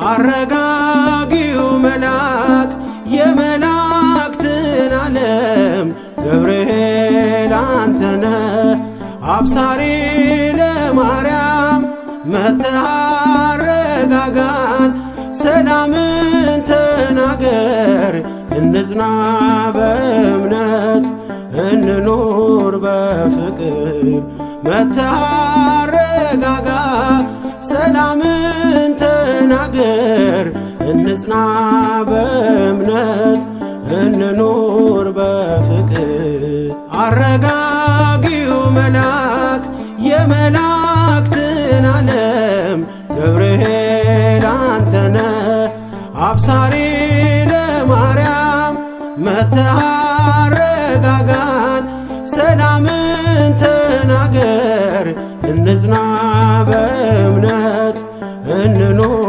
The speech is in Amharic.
አረጋጊው መልአክ የመላእክትን ዓለም ገብርኤል አንተነ አብሳሪ ለማርያም መጥተህ አረጋጋን፣ ሰላምን ተናገር፣ እንጽና በእምነት እንኑር በፍቅር። መጥተህ አረጋጋ፣ ሰላምን ተናገር፣ እንጽና በእምነት እንኑር በፍቅር። አረጋጊው መልአክ የመላእክትን ዓለም ገብርኤል አንተነ አብሳሪ ለማርያም መጥተህ አረጋጋን፣ ሰላምን ተናገር፣ እንጽና በእምነት እንኑር።